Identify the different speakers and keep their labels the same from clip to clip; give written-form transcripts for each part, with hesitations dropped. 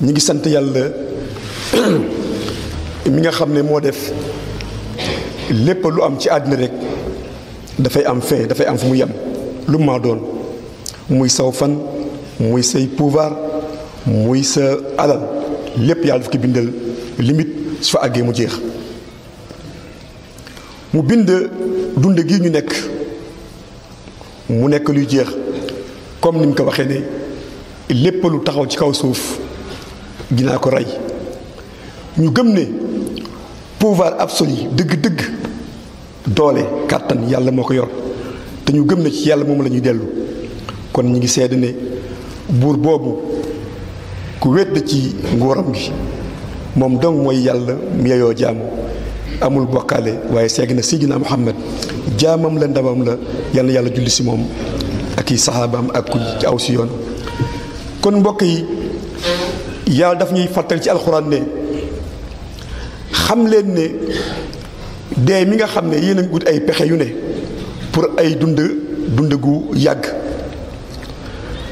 Speaker 1: ñi ngi sant yàlla mi nga xam ne moo def lépp lu am ci àddina rek dafay am fin dafay am fu mu yem lu maa doon muy saw fan muy say pouvoir muy sa alal lépp yàlla daf ko bindal limite su fa àggee mu jeex mu bind dund gi ñu nekk mu nekk luy jeex comme ni mu ko waxee ne lépp lu taxaw ci kaw suuf dinaa ko rey ñu gëm ne pouvoir absolu dëgg-dëgg doole kàttan yàlla moo ko yor te ñu gëm ne ci yàlla moom la ñuy dellu kon ñu ngi seede ne buur boobu ku wedd ci nguuram gi moom dong mooy yàlla mu yeyoo jaamu amul bokkaale waaye seeg na Seydina Muhammad jaamam la ndawam la yal na yàlla julli si moom ak i saxaabaam ak ku ci aw si yoon kon mbokk yi yàlla daf ñuy fàttali ci alxuraan ne xam leen ne dee mi nga xam ne yéen a ngi ut ay pexe yu ne pour ay dund gu yàgg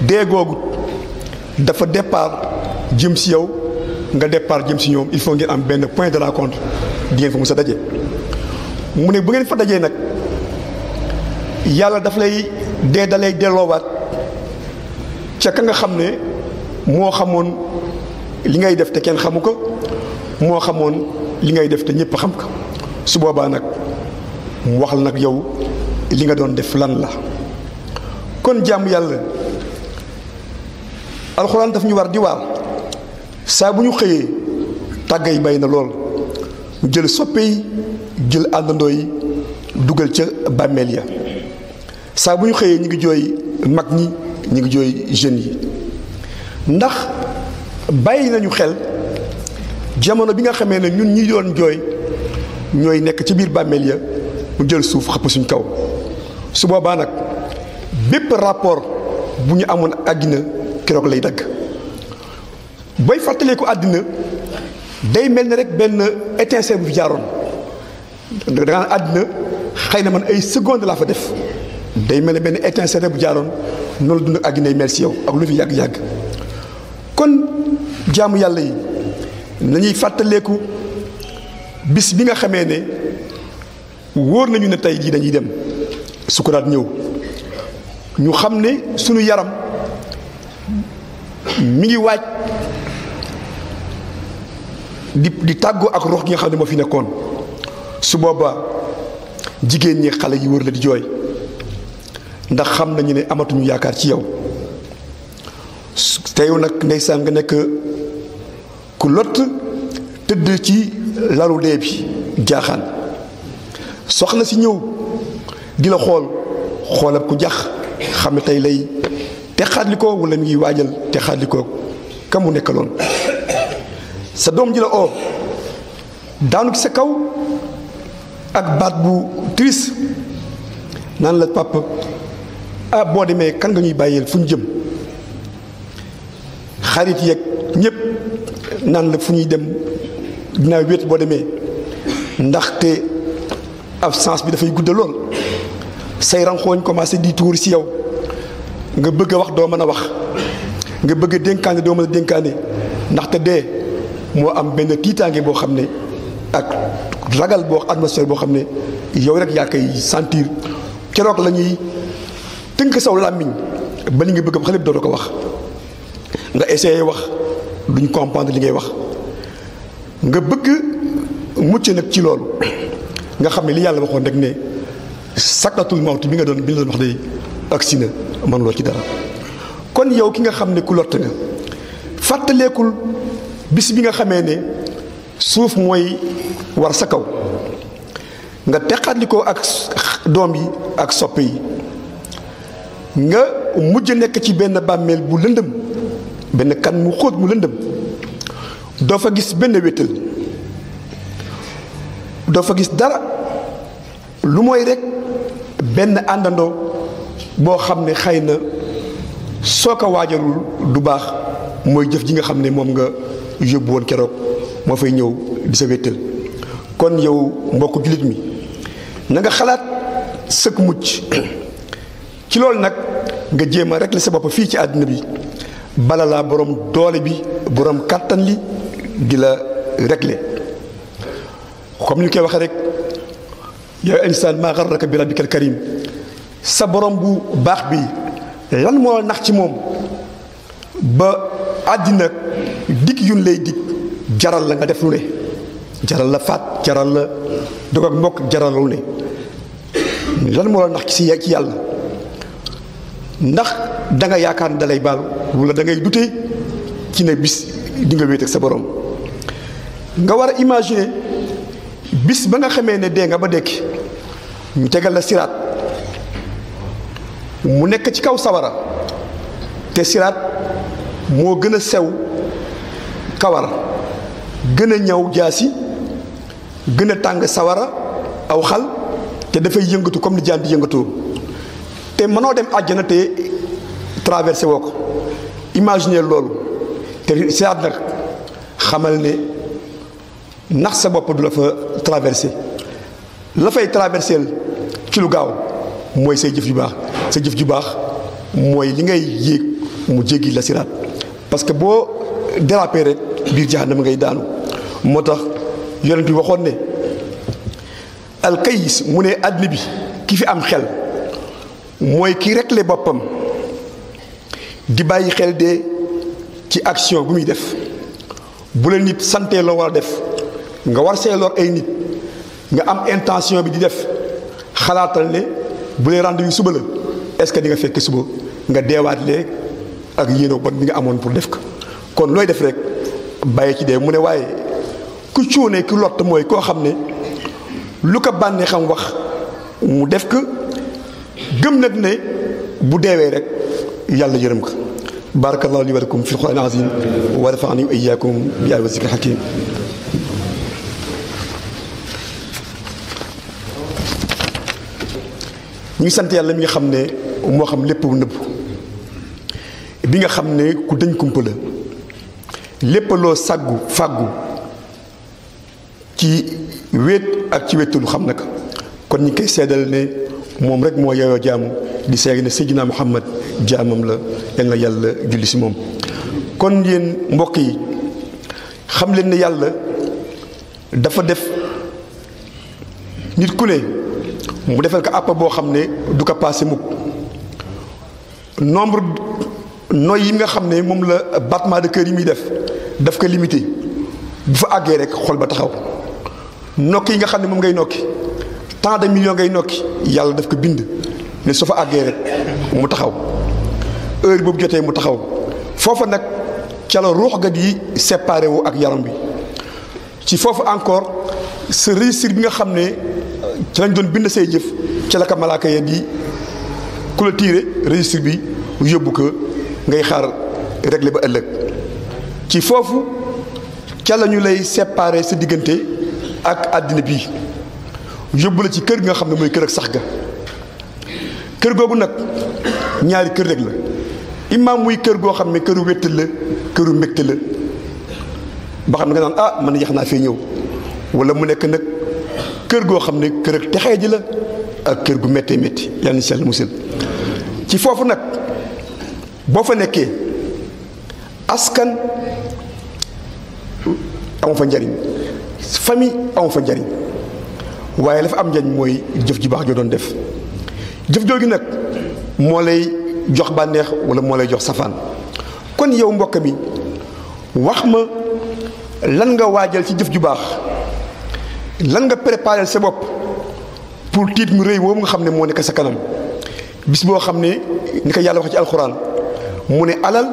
Speaker 1: dee googu dafa départ jëm si yow nga départ jëm si ñoom il faut ngeen am benn point de rencontre di ngeen fa mës a daje mu ne bu ngeen fa dajee nag yàlla daf lay dee dalay delloowaat ca ka nga xam ne moo xamoon li ngay def te kenn xamu ko moo xamoon li ngay def te ñëpp xam ko su boobaa nag mu wax la nag yow li nga doon def lan la kon jàmm yàlla alxuraan daf ñu war di waar saa bu ñu xëyee tàgga yi bay na lool ñu jël soppe yi jël àndandoo yi dugal ca bàmmeel ya saa bu ñu xëyee ñu ngi jooy mag ñi ñu ngi jooy jeunes yi ndax bàyyi nañu xel jamono bi nga xamee ne ñun ñi doon jooy ñooy nekk ci biir bàmmeel ya mu jël suuf xëpp suñ kaw su boobaa nag bépp rapport bu ñu amoon àddina keroog lay dagg booy fàttaleeku àddina day mel ni rek benn étincelle bu fi jaaroon da nga naan àddina xëy na man ay seconde laa fa def day mel ne benn étincelle bu jaaroon noonu la dund ak àddina yi mel si yow ak lu fi yàgg-yàgg kon jaamu yàlla yi nañuy fàttaleeku bis bi nga xamee ne wóor nañu ne tey jii dañuy dem sukuraat ñëw ñu xam ne sunu yaram mi ngi waaj di tàggoo ak rox gi nga xam ne moo fi nekkoon su boobaa jigéen ñi xale yi wër la di jooy ndax xam nañu ne amatuñu yaakaar ci yow te yow nag ndeysaan nga nekk ku lott tëdd ci lalu dee bi jaaxaan soxna si ñëw di la xoolab ku jax xam ne tey lay texaatli ko wala mi ngi waajal texaatli ko ka mu nekkaloon sa doom ji la oo daanu ci sa kaw ak baat bu triste naan la papa boo demee kan nga ñuy bàyyeel fu ñu jëm xarit yeeg ñépp naan la fu ñuy dem dinaa wéet boo demee ndaxte absence bi dafay gudda lool say ranxooñ commencé di tuur ci yow nga bëgg a wax doo mën a wax nga bëgg a dénkaane doo mën a dénkaane ndaxte dee moo am benn tiitaange boo xam ne ak ragal boo atmosphère boo xam ne yow rek yaa koy sentir keroog la ñuy tënk saw làmmiñ ba li nga bëgg a wax lépp doo ko wax nga essayé wax duñ comprendre li ngay wax nga bëgg mucc nag ci loolu nga xam ne li yàlla waxoon rek ne sakratul mawt bi nga doon wax day agsi na mënuloo ci dara kon yow ki nga xam ne ku lott nga fàttaleekul bis bi nga xamee ne suuf mooy war sa kaw nga teqaatli ko ak doom yi ak soppe yi nga mujj nekk ci benn bàmmeel bu lëndëm benn kan mu xóot mu lëndëm doo fa gis benn wéttal doo fa gis dara lu mooy rek benn àndandoo boo xam ne xëy na soo ko waajalul du baax mooy jëf ji nga xam ne moom nga yóbbu woon keroog moo fay ñëw di sa wéttal kon yow mbokku jullit mi na nga xalaat sëkk mucc ci loolu nag nga jéem a régler sa bopp fii ci àddina bi bala laa borom doole bi borom kàttan li di la régler comme ni ñu koy waxee rek yaa insaan maa garraka bi rabbikal karim sa borom bu baax bi lan moo nax ci moom ba àddina dikk yun lay dikk jaral la nga def lu ne jaral la faat jaral la dog ak mbokk jaral lu ne lan moo la nax ci yàlla ndax da nga yaakaar ne da lay baal wala da ngay dute ci ne bis di nga wéet ak sa borom nga war a imaginer bis ba nga xamee ne dee nga ba dekki ñu tegal la siraat mu nekk ci kaw sawara te siraat moo gën a sew kawar gën a ñaw jaasi gën a tàng sawara aw xal te dafay yëngatu comme ni jaan di yëngatoo te mënoo dem àjjana te traversé woo ko imaginer loolu te siraat nag xamal ne nax sa bopp du la fa traversé la fay traversé ci lu gaaw mooy say jëf ju baax sa jëf ju baax mooy li ngay yéeg mu jéggi la siraat parce que boo dérapé rek biir jahannam ngay daanu moo tax yonent bi waxoon ne alkayis mu ne àddina bi ki fi am xel mooy ki réglé boppam di bàyyi xel de ci action bu muy def bu la nit santee loo war a def nga war see lor ay nit nga am intention bi di def xalaatal ne bu lay rendez-vous suba la est-ce que di nga fekk suba nga deewaat léegi ak yéeno bon bi nga amoon pour def ko kon looy def rek bàyyi ci dee mu ne waaye ku cuune ku lott mooy koo xam ne lu ko bànnee xam wax mu def ko gëm nag ne bu deewee rek yàlla yërëm ko barakallahu li wa lakum fi l-Qur'an al-azim wa nafa'ani wa iyyakum bi ayati wa zikri hakim ñu ngi sant yàlla mi nga xam ne moo xam lépp bu nëbb bi nga xam ne ku dañ kumpa la lépp loo fàggu ci wéet ak ci wéttalu xam na ko kon ñu koy seedal ne moom rek moo yeyoo jaamu di seeg ne Seydina Muhammad jaamam la yal na yàlla julli si moom kon yéen mbokk yi xam leen ne yàlla dafa def nit ku ne mu defal ko àpp boo xam ne du ko passé mukk nombre noy yi nga xam ne moom la battement de cœur yi muy daf ko limité bu fa àggee rek xol ba taxaw nokki yi nga xam ne moom ngay nokki tant de millions ngay nokki yàlla daf ko bind ne soo fa àggee rek mu taxaw heure boobu jotee mu taxaw foofa nag ca la ruux ga di séparé wu ak yaram bi ci foofu encore sa réussir bi nga xam ne ci lañ doon bind say jëf ci la ko malaaka ya di clôturer réussir bi yóbbu ko ngay xaar régler ba ëllëg ci foofu ca la ñu lay séparer sa diggante ak àddina bii yóbbu la ci kër gi nga xam ne mooy kër ak sax ga kër googu nag ñaari kër rek la imaam muy kër goo xam ne këru wéttal la këru mbégte la ba xam ne nga naan ah man yax naa fee ñëw wala mu nekk nag kër goo xam ne kër ak texee ji la ak kër gu méttee métti yàlla na si yàlla musal ci foofu nag boo fa nekkee askan amu fa njariñ famille amu fa njariñ waaye la fa am njariñ mooy jëf ji baax joo doon def jëf jooju nag moo lay jox bànneex wala moo lay jox safaan kon yow mbokk mi wax ma lan nga waajal ci jëf ju baax lan nga préparé sa bopp pour tiit mu rëy boobu nga xam ne moo nekk sa kanam bis boo xam ne ni ko yàlla wax ci alxuraan mu ne alal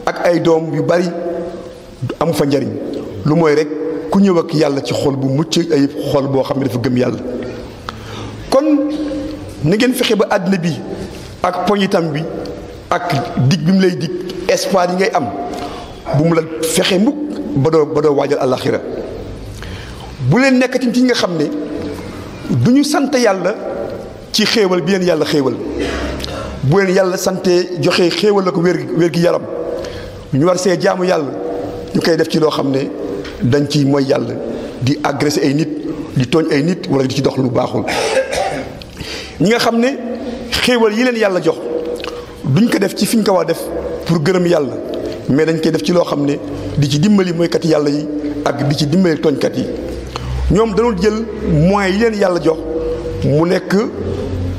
Speaker 1: ak ay doom yu bari amu fa njariñ lu mooy rek ku ñëw ak yàlla ci xol bu mucc ay xol boo xam ne dafa gëm yàlla kon na ngeen fexe ba àddina bi ak poñitam bi ak dig bi mu lay dig espoir yi ngay am bu mu la fexe mukk ba doo waajal àllaaxira bu leen nekkati ci nga xam ne du ñu sant yàlla ci xéewal bi leen yàlla xéewal bu leen yàlla sante joxe xéewal la ko wér gi yaram ñu war see jaamu yàlla ñu koy def ci loo xam ne dañ ci mooy yàlla di agressé ay nit di tooñ ay nit wala di ci dox lu baaxul ñi nga xam ne xéewal yi leen yàlla jox duñ ko def ci fi ñu ko war def pour gërëm yàlla mais dañ koy def ci loo xam ne di ci dimbali mooykat yàlla yi ak di ci dimbali tooñkat yi. ñoom dañoo jël moyens yi leen yàlla jox mu nekk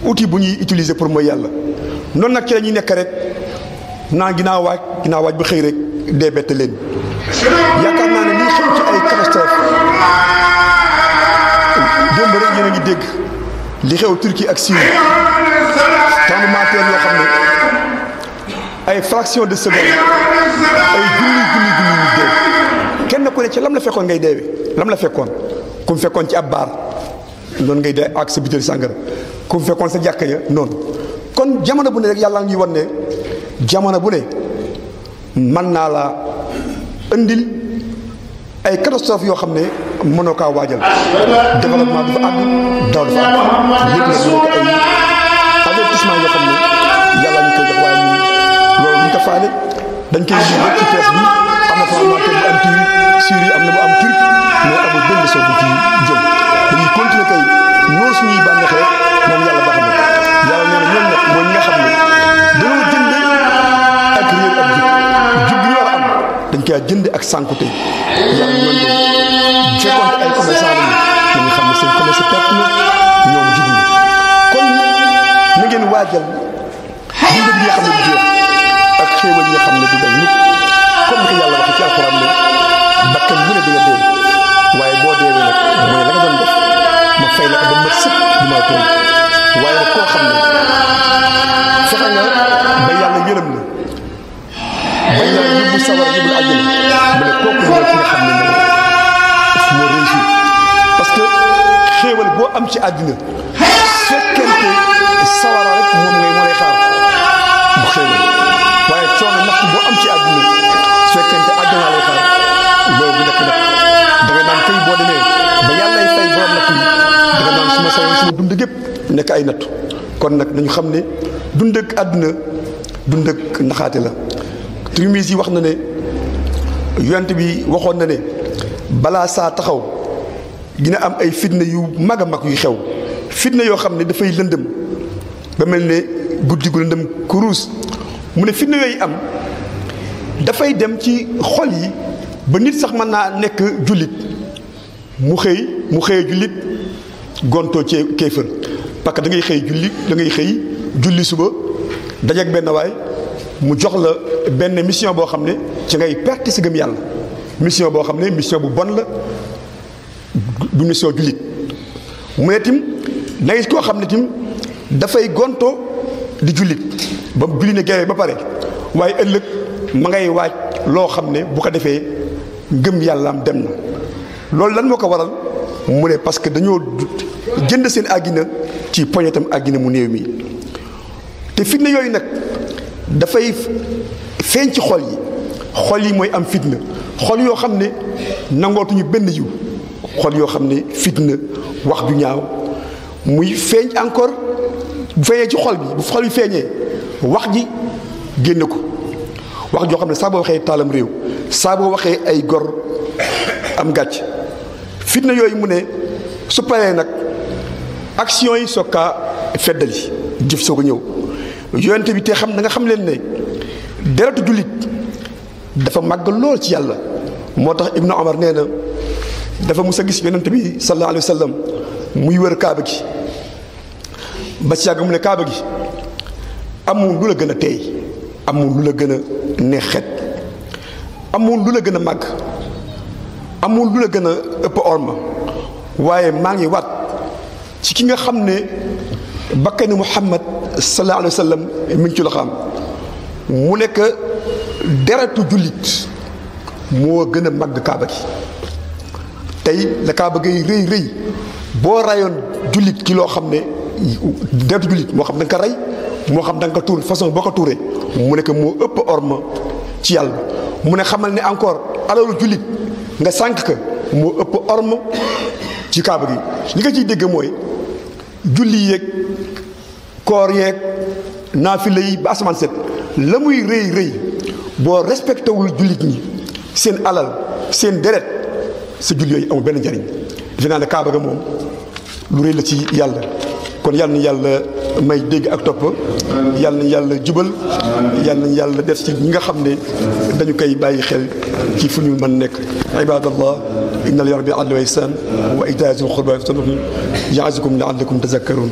Speaker 1: outil bu ñuy utiliser pour mooy yàlla noonu nag ci la ñuy nekk rek naan ginnaaw waaj ba xëy rek dee bett leen. yaakaar naa ne liy xew ci ay catastrophe démb rek yéen a ngi dégg li xew Turquie ak Syrie tremblement de terre yoo xam ne ay fraction de seconde ay junni ñu dee kenn ku ne ci lam la fekkoon ngay deewee lam la fekkoon ku mu fekkoon ci ab baar noonu ngay dee ak sa butéel sàngara ku mu fekkoon sa jàkka ya noonu kon jamono bu ne rek yàlla ngi wan ne jamono bu ne mën naa la indil ay catastrophe yoo xam ne mënoo kaa waajal développement dafa àgg daw dafa àgg yëpp nag mu nekk ay avertissement yoo xam ne yàlla ñu koy jox waaye ñun loolu ñu ko faale dañ koy lii rek ci presse bi am na tremblement de terre bu am Syrie am na bu am Turquie mais amul benn leçon bu ci jël dañuy continuer kay noonu suñuy bànneex rek naan yàlla baax na yàlla nee na ñoom nag mooy ñi nga xam ne dañoo jënd ak réer ak jub bi ñu war a am dañ koy jënd ak sànkute yàlla ñoom de fekkoon ay commerçant lañu dañu xam ne seen commerce perte na ñoom jubuñu kon na ngeen waajal dund bi nga xam ne du jeex ak xéewal yi nga xam ne du dañ mukk comme ni ko yàlla waxee ci alxuraan ne bakkan bu ne di nga dee waaye boo deewee nag mooy la nga doon def ma fay la ko ba mat sëpp di ma toll waaye nag koo xam ne fexe nga ba yàlla yërëm la ba yàlla yóbbu sawar yóbbu àjjana mu ne kooku mooy ki nga xam ne moo réussir parce que xéewal boo am ci àddina fekkente sawara rek moom ngay mën a xaar bu xéewal waaye coono natt boo am ci àddina fekkente àjjana lay xaar loolu bu nekk nag da nga naan kay boo demee ba yàllay fay borom natt yi da nga naan suma sawoon suma dund gépp nekk ay nattu kon nag nañu xam ne dund ak àdduna dund ak naxaate la. Tirmisi yi wax na ne yonent bi waxoon na ne balaa saa taxaw dina am ay fitna yu mag a mag yu xew fitna yoo xam ne dafay lëndëm ba mel ne guddi gu lëndëm kuruus mu ne fitna yooyu am dafay dem ci xol yi ba nit sax mën naa nekk jullit mu xëyee jullit gontoo ci kéefër parce que da ngay xëy julli suba dajeek benn waay mu jox la benn mission boo xam ne ci ngay perte si gëm yàlla mission boo xam ne mission bu bon la du mission jullit mu ne tim da ngay koo xam ne tim dafay gonto di jullit ba julli ne geewee ba pare waaye ëllëg ma ngay waaj loo xam ne bu ko defee ngëm yàllaam dem na loolu lan moo ko waral mu ne parce que dañoo jënd seen àggina ci poñetam àggina mu néew mi te fitna yooyu nag dafay feeñ ci xol yi mooy am fitna xol yoo xam ne nangootuñu benn yiw xol yoo xam ne fitna wax ju ñaaw muy feeñ encore bu feeñee ci xol bi bu xol bi feeñee wax ji génn ko wax joo xam ne saa boo waxee taalam réew saa boo waxee ay gor am gàcc fitna yooyu mu ne su paree nag action yi soog kaa feddali jëf soog a ñëw yonent bi te xam na nga xam leen ne deretu jullit dafa màgg lool ci yàlla moo tax Ibnu Omar nee na dafa mus a gis yonent bi sallallahu alayhi wa sallam muy wër kaaba gi ba ci yàgg mu ne kaaba gi amul lu la gën a teey amul lu la gën a neex xet amul lu la gën a màgg amul lu la gën a ëpp orma waaye maa ngi waat ci ki nga xam ne bakkani Muhammad sallallahu alayhi wa sallam mi ngi ci loxoom mu nekk deretu jullit moo gën a màgg kaaba gi tey la kaaba gi rëy boo rayoon jullit ci loo xam ne deretu jullit moo xam da nga ko rey moo xam da nga ko tuur façon boo ko tuuree mu nekk moo ëpp orma ci yàlla mu ne xamal ne encore alalu jullit nga sànq ka moo ëpp orma ci kaaba gi li nga ciy dégg mooy julli yeeg koor yeeg naafila yi ba asamaan set la muy rëy boo respecté wul jullit ñi seen alal seen deret sa julli yooyu amul benn njariñ defe naa ne kaaba ga moom lu rëy la ci yàlla kon yàlla na yàlla may dégg ak topp yàlla nañ yàlla jubal yàlla nañ yàlla def ci ñi nga xam ne dañu koy bàyyi xel ci fu ñu mën nekk ibadallah inna al-yarbi adl wa ihsan wa itaa'il qurba ya'izukum la'allakum tazakkarun